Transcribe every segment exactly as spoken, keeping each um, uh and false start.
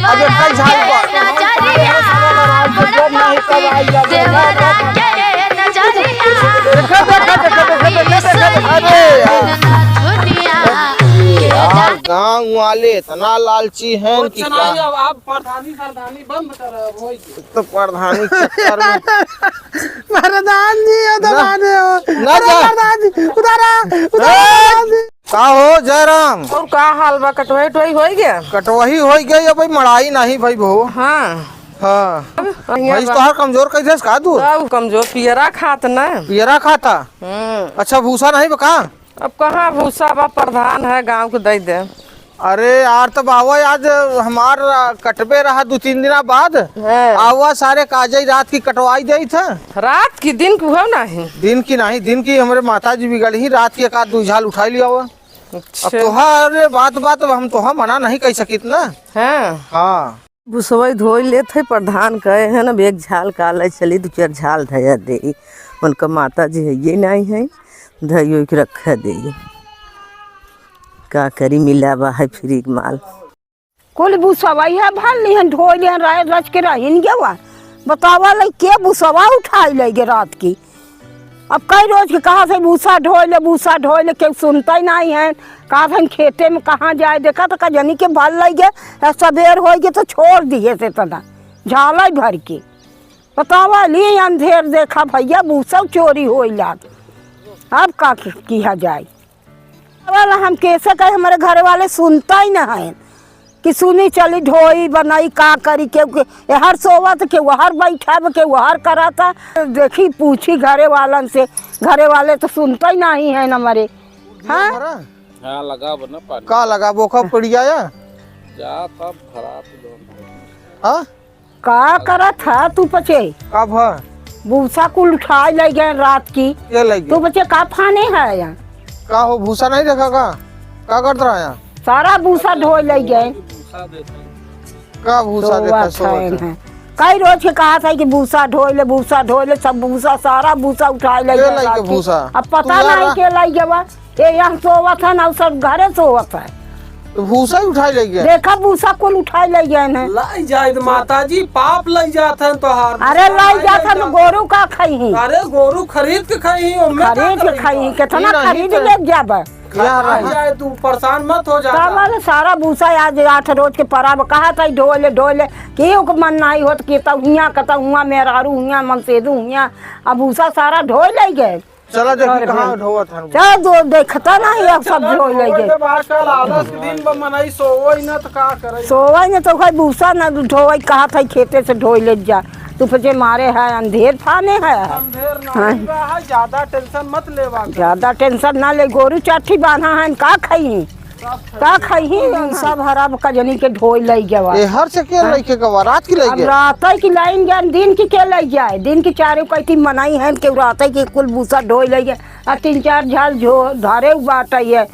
अबे कल झाल पर। देखा, देखा, देखा, देखा, देखा, देखा, देखा, अरे यार। यार, गाँव वाले इतना लालची हैं कुछ कि नहीं, का? अब आप प्रधानी, प्रधानी बंद कर, अब होई गया। तो प्रधानी चक्कर में प्रधान जी, ये तो ना, माने हो। ना अरे जा। प्रधान जी, उधर आ, उधर आ, ए! प्रधान जी। का हो जयराम? और का हाल बा? कटवाई उटवाई होई गया? कटवाई होई गई, अब मड़ाई नहीं भई बहू। हाँ। हाँ। बढ़िया भैंस बा। तोहार कमजोर कैसे का तू? सब कमजोर, पियरा खात ना। पियरा खाता? हम्म। अच्छा, भूसा नहीं बा का? अब कहाँ भूसा बा, प्रधान है गाँव के दे दे। अरे यार, तब आवा, आज हमार कटबे रहा दो तीन दिना बाद। हाँ। आवा, सारे काजई रात की कटवाई देई था। रात की, दिन की हो नहीं? दिन की नहीं, दिन की हमरे माता जी बिगड़ी ही, रात की एक आध दू झाल उठाई लिया हुआ। अच्छा। अब तोहार बात, बात, अब हम तोहा मना नहीं कह सकित ना। हाँ। हाँ। भुसवई धोई लेत है, प्रधान कहे है ना, एक झाल का ले चली, दू चार झाल धया देई। उनका माता जी है, ये नहीं है, धइयो के रखे देई। का करी, मिला बा है फ्री के माल। कुल भुसवई है, भर लिहन, धोई लिहन, राय रच के रहिन गवा। बतावा ले, के भुसवा उठाई ले गे रात की? अब कई रोज के कहा से भूसा ढोए ले, भूसा ढोए ले, केहू सुनता ही नहीं है। कहा से खेते में कहाँ जाए, देखा तो कजनी के भर लई गे, या सबेर होई गे तो छोड़ दिए से तना झालाई भर के। बतावा ली अंधेर देखा भैया, भूसा चोरी होई लाग। अब का कि-, किया जाए? वाला हम कैसे कहे, हमारे घर वाले सुनता ही ना है कि सुनी चली ढोई बनाई का करी, केहू के एहर सोवत, केहू ओहर बैठब, केहू ओहर कराता। देखी पूछी घरे वालन से, घरे वाले तो सुनता ही नहीं है हमारे। हाँ? भरा? हाँ, लगाब ना पानी। का लगाबो, का पड़िया या? जा तब भरा तू लोग। हाँ? का करत ह तू पचे? का भ? भूसा कुल उठाए लइ गए रात की। के लइ गए? तू पचे का फाने है या? का हो, भूसा नहीं देखा का? का करत रहा या? सारा भूसा ढोए लइ गए। का भूसा देखा, सोवत सोवत है है? हैं। कई रोज के कहा था कि भूसा ढोए ले, भूसा ढोए ले, सब भूसा, सारा भूसा उठाए लइ के गए लइ रात के की। भूसा? अब पता तू यार नहीं के लइ गवा। ये यहाँ सोवत है ना, सब घरे सोवत है। तो भूसा ही उठाए ले गए? देखा, भूसा कुल उठाए ले गए हैं। लाई जाए तो माता जी, पाप लाई जात है तोहार। अरे लाई जात है तो गोरू का खाई ही? अरे गोरू खरीद के खाई ही, ओमे का खरीद के खाई ही, कितना खरीद ले जाबे? लाई जाए, तू परेशान मत हो जा। सारा भूसा आज आठ रोज के पराब कहा था, ढोले, ढोले, केहू के मन नहीं होत, कि तब हियाँ, कतौ हुआँ, मेहरारू हुआँ, मनसेदू हुआँ, अब भूसा सारा ढोए ले गए। चला देखी कहाँ ढोवत हन। चल जो देखता नहीं, अब सब ढोए ले गए। आजकल आलस के दिन बा, मनई सोवई न त का करे? सोवई न त कोई भूसा न ढोवई, कहा था खेते से ढोए ले जा। तू पचे मारे है, अंधेर फाने है। अंधेर ना हाँ। बा है, ज्यादा tension मत लेवा कर। ज्यादा tension ना ले, गोरू चार ठी बान्हा है, का खाई? का खाई ही? सब हराब कजनी के ढोई लई गवा। ए, हर से के लइके गवा, रात की लई अब गए? रात की लाइन गए, दिन की के लई जाए? दिन की चारों कइती मनई है, केहू रात की कुल भूसा ढोई लई गए। आ तीन चार झाल झो-, धरे उ बाटइ है।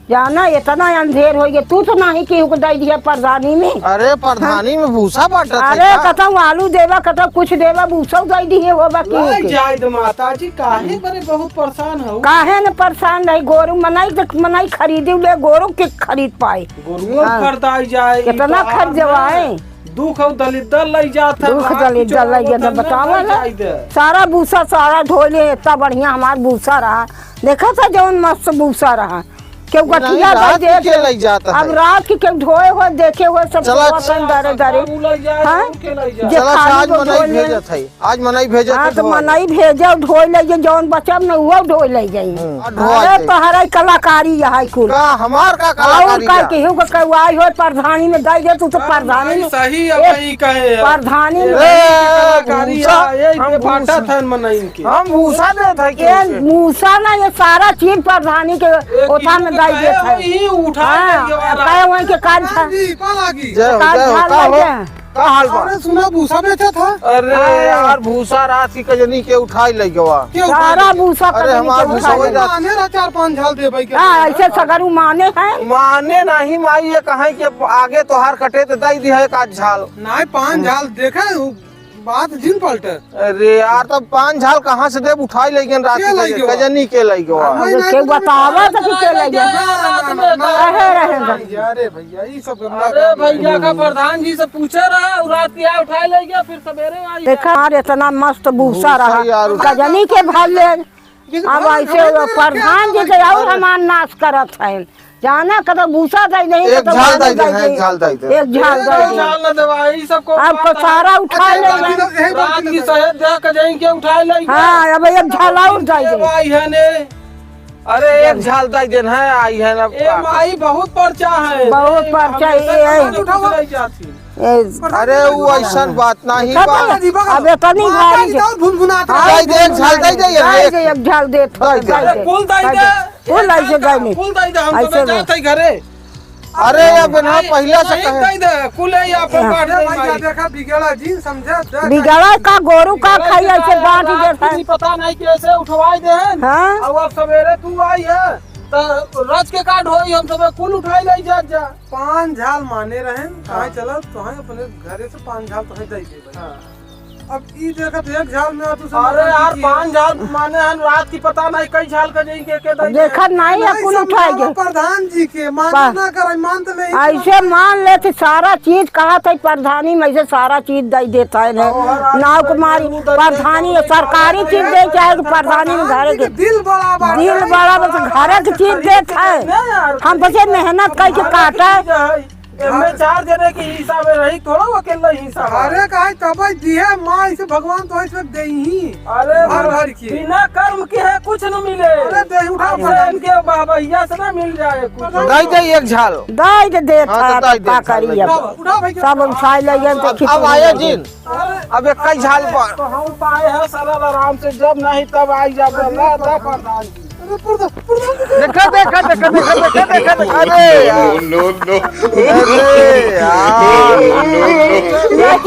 जाना, इतना अंधेर होइ गए, तू तो नहीं केहू के दई दिया प्रधानी में। अरे, प्रधानी में भूसा बांटत है अरे, का? कतौ आलू देवा, कतौ कुछ देवा, भूसा दई दिए होबा केहू लाई के। जाए दे माता जी, काहे बरे बहुत परेशान हो? काहे न परेशान रही, गोरू मनई देख, मनई खरीदी ले, गोरू के खरीद पाए। गोरुओ हाँ। खरीदाई जाए, ई कितना तो खरीदवाए? दुख और दलिद्दर लई जात है, दुख बाकी दलिद्दर जो लई जात है, होता बतावा ना। जाई दे। सारा भूसा, सारा ढोले, इतना बढ़िया हमार भूसा रहा। देखा था जौन मस्त भूसा रहा। केहू नहीं, गठिया रात दे के दे। लई जात अब है। रात के केहू ढोए हो, देखे हो, सब चला, सोवत हैं दरे दरे। हाँ? जे चला, खाली आज को मनई ढोए ले। भेजत है। आज मनई भेजे हाँ, तो तो ढोआ मनई भेजे, ढोए ले जे, जौन बचब न, उहो ढोए ले जाई। हम्म। आ, ढोआ अरे, जाई। तोहरा ही कलाकारी है कुल। का, हमार का और कलाकारी का है? केहू के कौआई हो, प्रधानी में दई दे, तू तो हाँ, प्रधानी नहीं, में सही अब एक यही कहे है। प्रधानी ये में नहीं ए, कलाकारी भूसा, है, ये हम ये बाटा भूसा। थन मनई के। हम भूसा देत है ए, केहू के? भूसा ना, ये सारा चीज प्रधानी के एक ओथा में किलो दई का देत है, है। वही उठा हाँ, के ये वाला। कहे वहीं के काज था। जी, का लागी? जय हो, काज जय हो, था का लाग हो? गया। का हाल बा? अरे सुना, भूसा बेचा था। अरे हाँ। यार, भूसा रात की कजनी के उठाई लई गवा। के उठाई सारा लई गवा? भूसा अरे कजनी हमार के भूसा उठाई वही लई रात गवा। आने रहा चार पाँच झाल दे भाई के। हाँ, ऐसे सगरू माने हैं। माने नहीं माई, ये कहे कि आगे तोहार कटे तो दई दी है एक आध झाल। नहीं, पाँच झाल देखे, उ बात जिन पलटे। अरे यार, तब पाँच झाल कहाँ से देब? उठाई लइ गएन रात के के। लइ गवा? कजनी के लइ गवा? नहीं, अरे, नहीं, के कुछ बतावा नहीं। तो कि के लइ गवा? ना, ना, ना, ना, कहे रहे ना, हैं। यार, अरे भैया, ई सब गंदा अरे काम है। भैया का प्रधान जी से पूछे रहा, उ रात के आए उठाए लइ गया, फिर सवेरे आई। देखा यार, इतना मस्त भूसा भूसा रहा। यार। कजनी के भर ले। लेकिन अब भर ऐसे भर वो प्रधान जी तो और हमार नाश करत हैं। जाना कतो भूसा दइ नहीं, एक कतो झाल पानी दइ दे, दइ एक दे। झाल दइ दे। एक झाल दइ एक दे। झाल न देवा, ई सब को अब को सारा उठा अच्छा, ले। बाकी तो यही बात रात की है। सहेज दे के जाइन के उठाए ले। हाँ, अब एक झाल और दइ दे। भाई है ने। अरे, एक झाल दइ देन है, आई है ना। ए माई, बहुत पर्चा है। बहुत ए, पर्चा हमने है, सब ये है। सामान उठावा। उठाई जाती। ए, अरे, उ अइसन बात नहीं बा। अब इतनी माता भारी जी तो भुनभुनात हाँ, रहे। दइ दे, एक झाल दइ दे, दइ एक। दे, एक झाल दे, दइ दे। दइ दे। कुल दइ दे। कुल ऐसे दइ दे। कुल दइ दे, हम ऐसे तो दे। जात है घरे। अरे, ये बिना नहीं, पहले से नहीं कहे। दइ दे, कुल है, ये अपन हाँ। काट दे, अरे भैया, भाई। देखा, बिगड़ा जी, समझा, देख। बिगड़ा का, गोरू का बिगड़ा खाई, के ऐसे का बांट रात देता है। की पता नहीं कैसे उठवाई दे हैं। हाँ। अब, अब सवेरे तू आई है, तो रच के काट होई, हम सब कुल उठाई ले जात जा। पाँच झाल माने रहेन, हाँ। कहाँ चलत, तो हैं अपने घरे से पाँच झाल तो हैं दे दे भाई। हाँ। अब ई देखत एक झाल में तू से अरे माता यार, जी की पाँच झाल माने हन, रात की पता नहीं कई झाल का जाई के, के दई देखत दे। नहीं है, नहीं कुल उठाए समझावा गए। प्रधान जी के, माने पा- ना करे, मान तो नहीं। ऐसे मान ले कि सारा चीज कहा था प्रधानी में से सारा चीज दे देता है ने। और रात नाव में कुमारी उधर प्रधानी उधर सरकारी उधर चीज दे, चाहे तो प्रधान प्रधानी में जी घर के के दिल बड़ा बा। दिल बड़ा बस घर के चीज देत है। नहीं यार, हम बसे मेहनत करके काटे। एमे चार जने के हिसाब में रही, थोड़ा अकेला हिसाब है। अरे काहे तब दिए माँ इसे भगवान तो इसे देही। अरे भर भर के। बिना कर्म के है कुछ न मिले। अरे देही उठा ऐसे भर। इनके बहबहिया से ना मिल जाए कुछ। दाई दे एक झाल। दाई दे देत हाँ, तो है, दाई तो का दे झाल करी लगे। अब? उठा, उठा भाई, सब उठा। उठाए ले गए तो अब, खिचड़ी अब आया बन गई। जिन। अरे, अब एक कई झाल पर। तो हम पाए हैं सरल आराम से, जब नहीं तब आई जाब, अल्लाह दा प्रधान जी। अरे, प्रधान, प्रधान जी। देखा, देखा, देखा, देखा, देखा, देखा, देखा, अरे यार। No, no, no। अरे यार। No, no, no।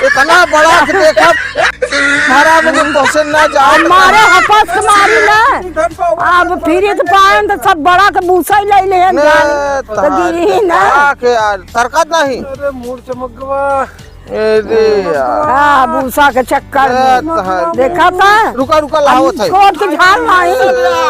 इतना बड़ा के देखा, भरा में तुम पहुंचे ना जाओ। हमारे हपस मारी ना। अब फिर तो पाएन तो सब बड़ा के भूसा ही ले ले हैं, नहीं, जान। तो तहार गिरी ही ना। का के यार, तरकत नहीं। अरे, मूड़ चमक गवा। अरे यार। हाँ, भूसा के चक्कर ए, में। तहार। देखा था? रुका, रुका, लावत है। छोट के झाल नहीं।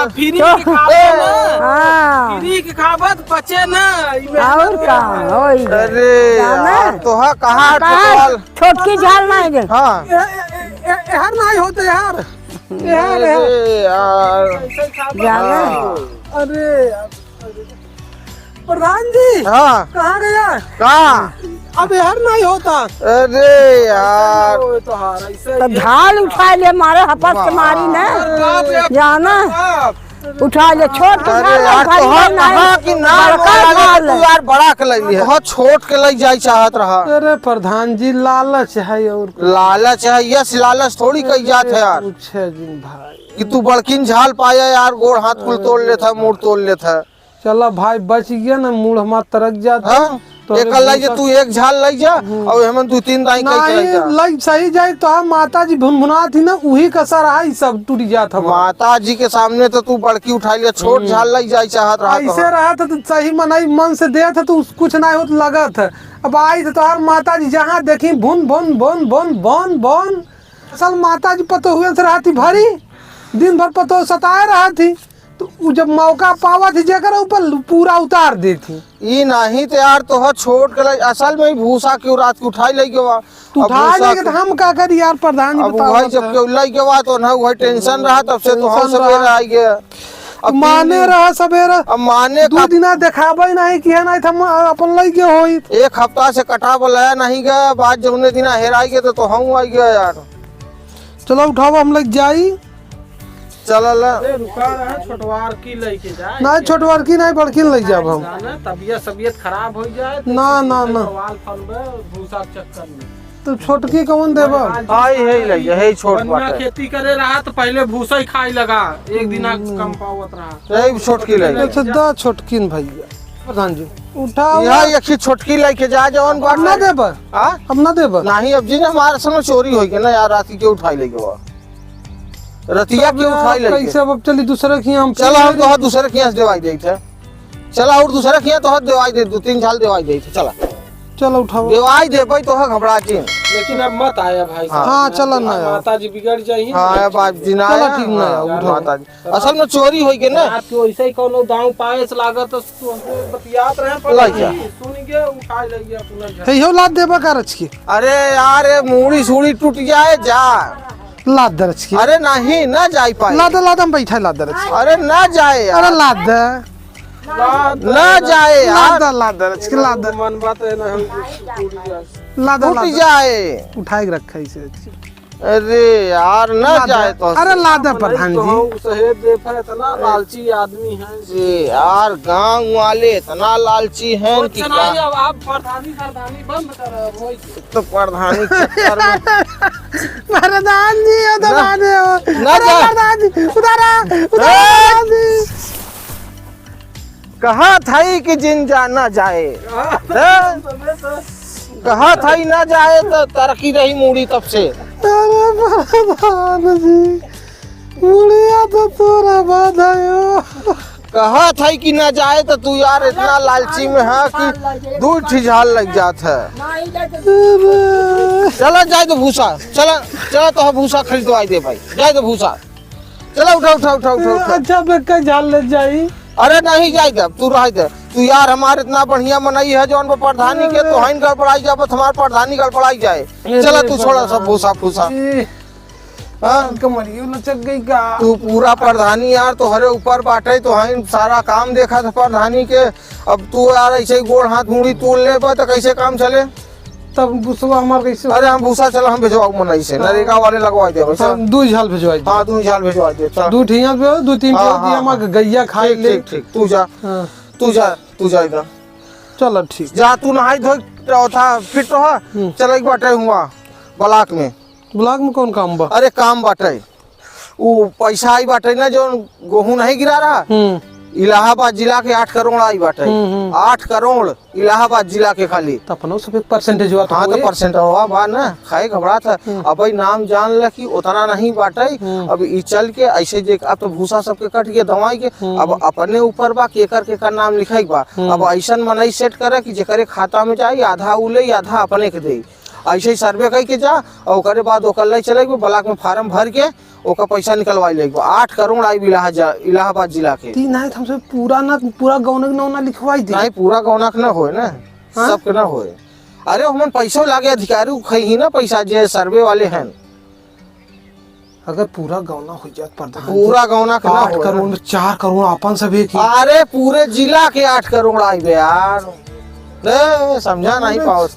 फ्री के खाबे ना। हाँ। फ्री के खाबे तो पचे ना। ई मेहनत और का? होई। अरे जाना? यार, तोहा कहाँ कहाँ? छोटवाल? छोटकी झाल नहीं दे। हाँ। ए, ए, ए, ए, यार नहीं होते यार। यार, अरे यार। जाना? हाँ। अरे यार। प्रधान जी, हाँ। कहाँ गया? कहाँ? अब यार नहीं होता। अरे यार। ओए तो हार, ऐसे तो ये झाल उठा ले, मारे हपस के वाह। मारी ने। अरे बाप रे। जाना? बाप। उठा ले, छोट के अरे झाल यार, भारी तोहार नहीं। कहाँ की नाम बड़का वाला झाल तू है। यार बड़ा के लई है। बहुत छोट के लई जाई चाहत रहा। अरे प्रधान जी, लालच है और कुछ। लालच है, यस लालच थोड़ी कही जात है यार। पूछे जिन भाई। कि तू बड़किन झाल पाया यार, गोड़ हाथ कुल तोड़ लेत है, मूड़ तोड़ लेत है। चला भाई, बच गया ना, मूड़ हमार तरक जात है। हाँ? तो एक अरे लाई जे भूसा तू एक झाल लाई जा, हम्म। और हमन दू तीन दाई कई के नहीं, लाई जा। लाई सही जाए तो हम माता जी भुनभुनात ही ना, उही कसर आई सब टूट जात हमार। माता जी के सामने तो तू बड़की उठा लिया, छोट हम्म। झाल लाई जाए चाहत रहा ऐसे तो। रहा तो, तो सही मनई मन से देत है तो उस कुछ नहीं होत लगत है। अब आई तो तोहार माता जी जहाँ देखी भुन भुन भुन भुन भुन भुन। असल माता जी पतोहुए से रहती भरी, दिन भर पतोह सताए रहती। तो उ जब मौका पावत ही जेकर ऊपर पूरा उतार देती। ई नहीं तो यार तोह छोट के लई, असल में ही भूसा क्यों रात के उठाई लई गवा। तू अब उठाए भूसा लेके के तो हम का करी यार प्रधान जी अब बताओ वही आप जब तो। क्यों लई गवा तो ना वही टेंशन रहा, तब से तो हम टेंशन सवेरे रहा। आई गए। अब माने तीन दिन रहा सवेरे। अब माने दू का दिना देखाबे नहीं किया नहीं था, हम अपन लई गए होई। एक हफ्ता से कटा बोलाया नहीं गया, बाद जौने दिना हेराई गए तो, तो हम आई गए यार। चलो उठाओ हम लग जाई। चलल। अरे रुका रहे, छोटवार की लेके जाए। नहीं, छोटवार की नहीं, बड़की ले जाब हम। जाना, तबियत, तबियत खराब हो जाए, तो ना, ना, ना। बवाल फनबे, भूसा के चक्कर में। तो छोटकी कौन देबा? आज हाँ, यही ले जा, यही छोट बनिया बाटे। खेती करे रहा, तो पहले भूसा ही खाई लगा, एक दिन आग हम्म। कम पावत रहा। यही छोटकी ले जा। अच्छा, दा छोटकिन भैया। प्रधान जी, उठाओ। यहाँ एक ही छोटकी लेके जा, जौन अब ना बाटे। देबा? हाँ? अब ना देबा? नहीं, अब जी ने हमारे संग चोरी होई के ना यार, रात के उठाई ले गवा। रतिया के तब उठाई ले कैसे गए। अब चली दूसरे के यहाँ हम चला, हम फिर तोहर दूसरे के यहाँ से देवाई देत है। चला, और दूसरे के यहाँ तोहर देवाई दे, दो तीन झाल देवाई देत है, चला। चला, उठाओ। देवाई दे भाई, तोहर घबरा के। लेकिन अब मत आया भाई साहब। हाँ, चला ना अब आया। माता जी बिगड़ जाई। हाँ, अब आज दिन चला आया। ठीक ना हाँ, आया, उठो। माता जी। असल में चोरी होई के ना। रात के वैसे ही कौनो दांव पाए से लागत, तो बतियात रहे, पर लाई जा। सुन के उठा ले गया अपना घर। हे, इहो लात देबा का रच के? अरे यार, ये मूड़ी सूड़ी टूट जाए जा। लात दे रच के। अरे नहीं, ना जाई पाई। लात दे, लात दे, हम बैठा, लात दे रच के। अरे ना जाए यार। अरे लात दे। लात दे। ना जाए यार। लात दे, लात दे रच के, लात दे। मन बात है ना, हम टूट जाए। लात दे, टूट लात दे। जाए। उठाए के रखा इसे रच के। अरे यार, ना लात जाए दे। तो अरे लात दे नहीं प्रधान तो जी। हम सहेज देत है, इतना लालची आदमी है। अरे यार, गांव वाले इतना लालची हैं कुछ कि नहीं, का अब आप प्रधानी, प्रधानी बंद कर, वही तो प्रधानी के चक्कर में। प्रधान जी, ये तो ना, बात है वो। ना अरे जा। प्रधान जी, उधर आ, उधर आ, ए! प्रधान जी। कहा था ही कि जिन जा ना जाए। हाँ? कहा था ही ना जाए तो तरक्की रही मूड़ी तब से। अरे प्रधान जी, मुड़िया तो तोरा बांधायो। कहा था कि ना जाए तो तू यार इतना लालची में है कि दू ठी झाल लग जात है। चला जाए तो भूसा, चला, चला तो भूसा खरीदवाई दे भाई, जाए तो भूसा। चला उठा, उठा, उठा, उठा, उठा। अच्छा, मैं कई झाल ले जाई? अरे नहीं जाए दे, तू रह दे। तू यार हमार इतना बढ़िया मनई है जौन पर प्रधानी के अरे। तोहाइन गड़बड़ाई जाए, बस हमार प्रधानी गड़बड़ाई जाए। अरे चला तू छोड़ा सब प्रधान। भूसा फूसा। ए, हाँ? कमरियो लचक गई का? तू पूरा प्रधानी यार, तोहरे ऊपर बाटे, तोहाइन सारा काम देखा था प्रधानी के। अब तू यार ऐसे ही गोड़ हाथ मुड़ी तोड़ ले बा, तो कैसे काम चले? तब भूसवा हमार कैसे? अरे हम भूसा चला, हम भेजवाऊ मनई से, हाँ। नरेगा वाले लगवाई दे, चल। हाँ, दू झाल भेजवाई दे। हाँ, दू झाल भेजवाई दे, चल। दू ठिया पे, दू तीन हाँ, ठिया हाँ, हमार हाँ। गैया खाई ठीक, ले। ठीक, ठीक, तू जा। हाँ। तू जा, तू जा इधर। चल, अब ठीक। जा, तू नहाई धोई रहो था, फिट रहो। हम्म। चल, एक बाटे हुआ ब्लॉक में। ब्लॉक में कौन काम बा? अरे, काम बाटे। उ पैसा आई बाटे ना, जो गेहूं नहीं गिरा रहा, हम्म। इलाहाबाद जिला के आठ करोड़ आई बाटे। हम्म, हम्म। आठ करोड़ इलाहाबाद जिला के खाली। त अपनो सब एक percentage हुआ तो हाँ, तो होए। Percent हुआ बा ना, खाए घबरात है। हम्म। अब भाई नाम जान ल कि उतना नहीं बाटे। हम्म। अब ई चल के ऐसे जे अब तो भूसा सबके कट के दवाई के, हम्म। अब अपने ऊपर बा केकर केकर नाम लिखाई बा। हम्म। अब ऐसन मनई set करे कि जेकरे खाता में जाई, आधा उ ले, आधा अपने के दे। ऐसे ही सर्वे कई के जा, और ओकरे बाद ओकर ले चले के ब्लॉक में फार्म भर के ओकर पैसा निकलवाई ले के बा। आठ करोड़ आई इलाहा जा-, इलाहाबाद जिला के। तीन है, हमसे पूरा ना, पूरा गौना के नौना लिखवाई दे। नहीं, पूरा गौना के ना होए ना, हाँ? सबके ना होए। अरे, हमन पैसो लागे, अधिकारी उ खई ही ना पैसा, जे सर्वे वाले हैं। अगर पूरा गौना हो जात प्रधान जी, पूरा गौना के ना आठ होए। करोड़ में चार करोड़ अपन सब एक ही। अरे, पूरे जिला के आठ करोड़ आई बे यार। ए, समझा नहीं पूरे पाओ।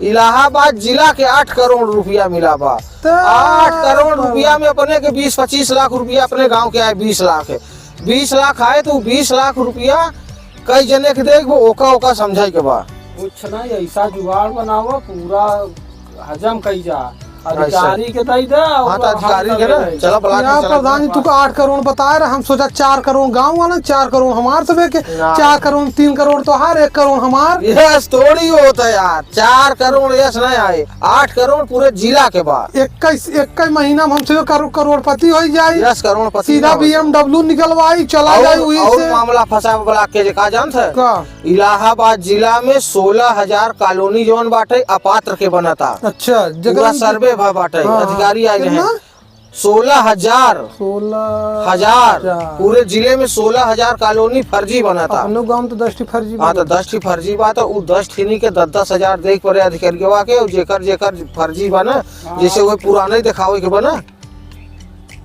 इलाहाबाद जिला के आठ करोड़ रुपया मिला बा। तो आठ करोड़ रुपया में अपने के बीस पच्चीस लाख रुपया अपने गांव के आए, बीस लाख है। बीस लाख आए तो बीस लाख रुपया कई जने के देख, वो ओका ओका समझाई के बा। कुछ नहीं, ऐसा जुगाड़ बनावा, पूरा हजम कई जा। ऐसा। अधिकारी के दई दे, हाँ, तो और अधिकारी हम के ना, दे दे। चला ब्लॉक में यार चला। प्रधान जी, तू का आठ करोड़ बताए रहे, हम सोचा चार करोड़ गांव वाला, चार करोड़ हमार सबे के, ना। चार करोड़, तीन करोड़ तोहार, एक करोड़ हमार। यस थोड़ी होता है यार, चार करोड़ यस नहीं आए, आठ करोड़ पूरे जिला के बा। इक्कीस, इक्कीस महीना में हम सब करो-, करोड़पति हो जाई। यस, करोड़पति सीधा ना हो जाए। B M W निकलवाई, चला और, जाई वही और से। मामला फंसा ब्लॉक के, जे का जानत है? का? इलाहाबाद जिला में सोलह हजार कॉलोनी जौन बाटे अपात्र के बनता। अच्छा, पूरा जगह सर्वे भा बाटे, हाँ, हाँ। अधिकारी आए रहे। कितना? सोलह हजार। सोलह हजार। हजार। पूरे जिले में सोलह हजार कॉलोनी फर्जी बनता। अपनो गांव में तो दस ठी फर्जी हाँ, तो बनता। दस ठी फर्जी बा, तो उ दस ठिनी के दस दस हजार दे के पड़े अधिकारियवा के, और जेकर जेकर फर्जी बा ना, हाँ। जैसे वो पुराने दिखावे के बा ना,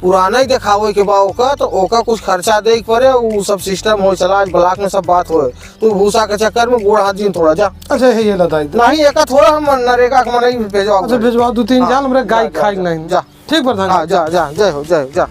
पुराने ही देखावे के बा ओका, तो ओका कुछ खर्चा दे के पड़े, उ सब सिस्टम होए चला, आज ब्लॉक में सब बात होए। तू भूसा के चक्कर में गोड़ हाथ जीन थोड़ा जा। अच्छा, हे, ये ला दाई दे। नहीं, एका थोड़ा हम नरेगा के मनई भेजवा अच्छा, दे। भेजवा दू तीन हाँ, जान, हमरे गाय जा, जा, खाए के जा, नहीं। जा। ठीक प्रधान। हाँ, जा, जा, जय हो, जय हो, जा।